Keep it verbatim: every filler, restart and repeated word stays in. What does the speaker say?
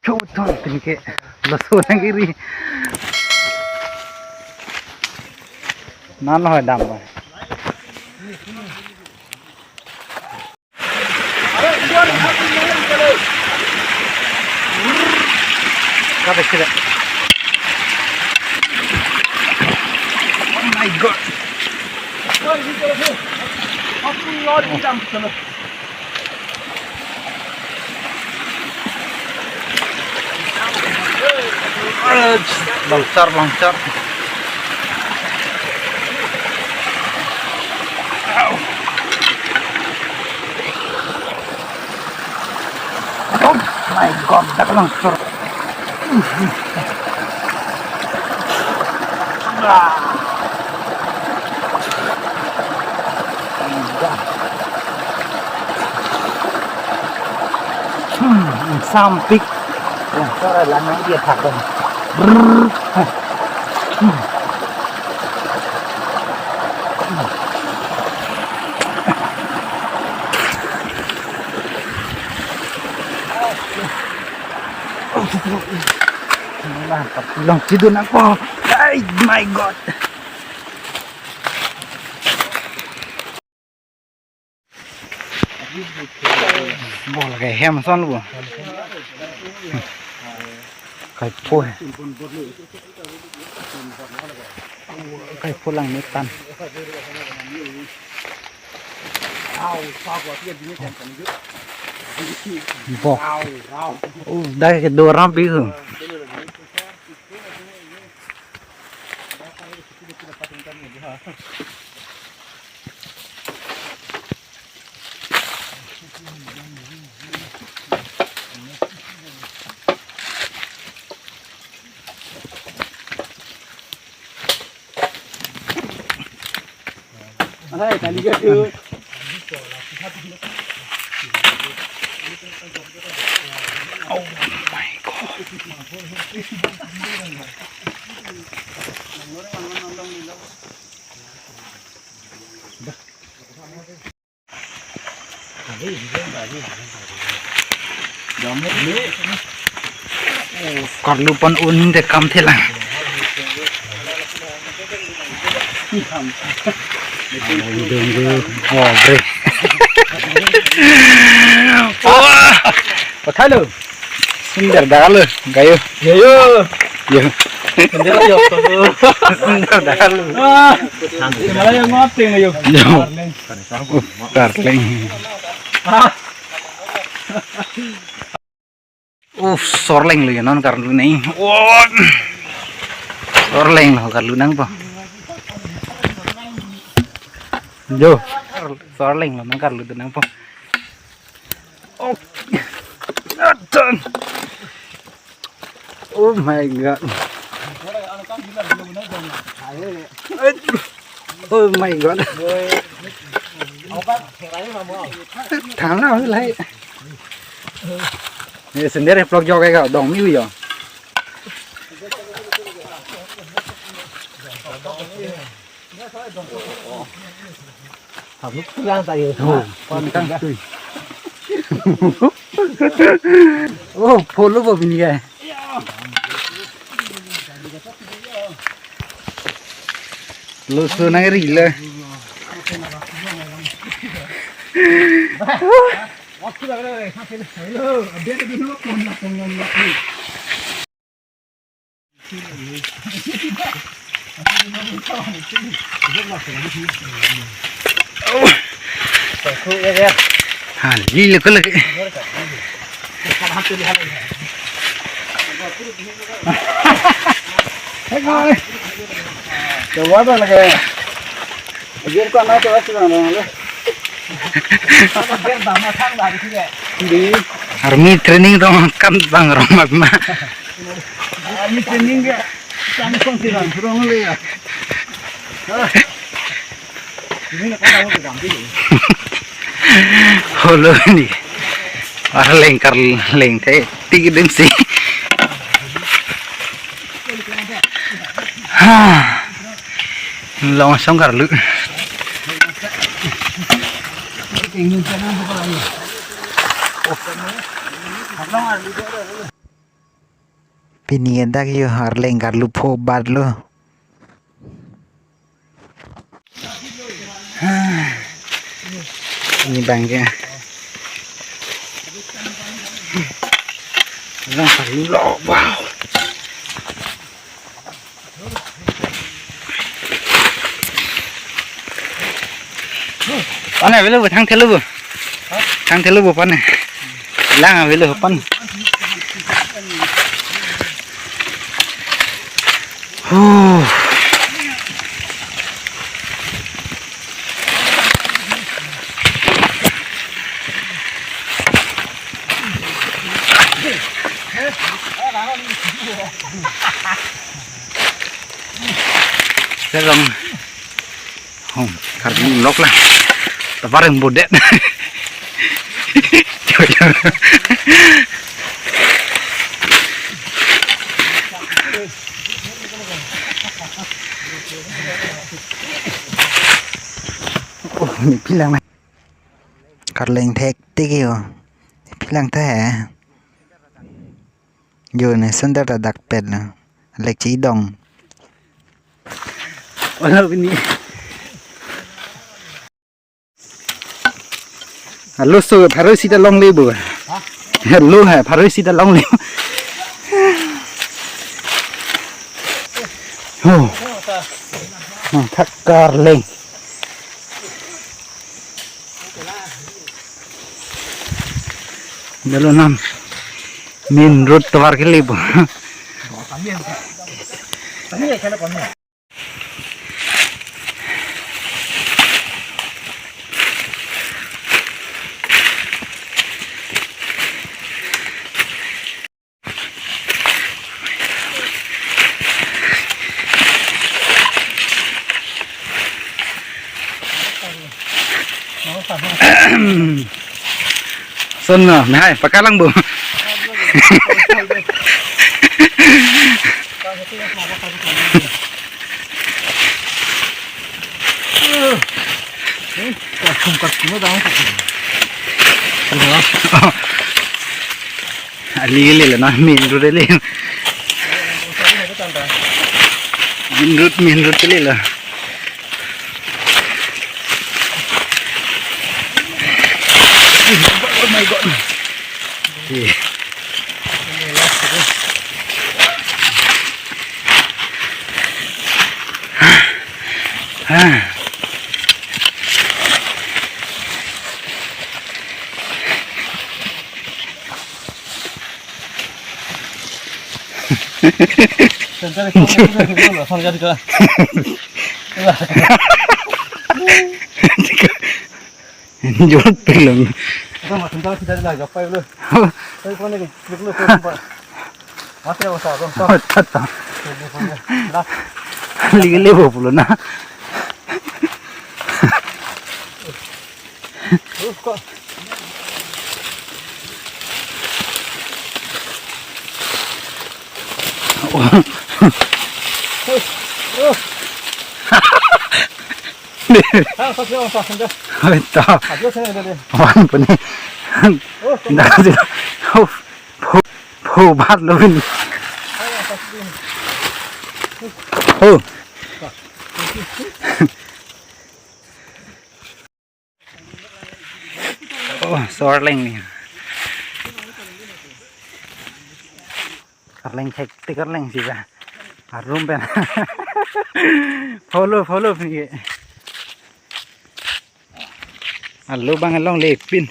Chuthon pinke laso nang iri. Nan hoi dam ba. Kabe sila. Oh my God. Longchar, longchar. Au. Oh my God, dak longchar. Hmm, sampik. Ya, sore lang nang dia thakon. Brrr. Hmm. Mantap, longchidun ako. Ay, my God. Bol ke hem son bo. Kaipho. Kaipho lang netan. Bo. Oh, dai ke doram pi ko. Arai, kali ke tu. Oh my God. Karlu pen un de kam thelang. Dong dong, oh, bre. Wah. Pathalo. Sundar dalo, gayo. Yo, yo. Yo. Sundar yo, to. Sundar dalo. Ah. Sundar yang ngoting yo. Yo. Darling. Darling. Ah. Uf, sorleng lo ya non karlu nai. Wah. Sorleng lo karlu nangpo. Jo, sorleng lo non karlu nangpo. Oh. Atan. Oh my God. Oh my God. Thang na lai. Ye sendiri vlog jok ka dong mi yo. Habuk pulang tayo. Oh, pon kang tui. Oh, polo bo bini ya. Lo so nang ri le. Ha, li le ko lagi. Coba dah lagi. Agar ko na coba sih bang, bang, le. Army training tong kan bang rong mak ma. Army training ke tang kong sih bang, kurang le ya. Ini nak kau tahu ke ganti. Holo ni. Arleng karleng te tik ding si. Ha. Long song karlu. Pini dak yo arleng karlu pho bat lo. Ini bang ke. Bang karlu lo, wow. Pan avelo bo, thang thelo bo. Thang thelo bo pan. Lang avelo pan. Huh. Serong. Hong, karbi lok la. Tapareng bodet. Oh, ini bilang. Karleng thektik yo. Bilang the. Yo ne sundar ta dak pet lo. Lek chidong. Wala bini. Alo so pharo sita longle bo. Alo ha pharo sita longle. Oh. Oh, thak karleng. Dalo nam main road tovar ke libo. Son no, nahai, pakalang bo. Ali le na main road le. Main road, main road le la. Oh my God. Jor pelong. Apa, apa? Ligi le bo pulo na. Oi, ta. Wan puni. Dah kasi. Oh, pho, pho bat lo bin. Oh. Oh, so arleng ni. Arleng thektik arleng si ba. Arum pen. Follow, follow pini. Alo bang along lepin.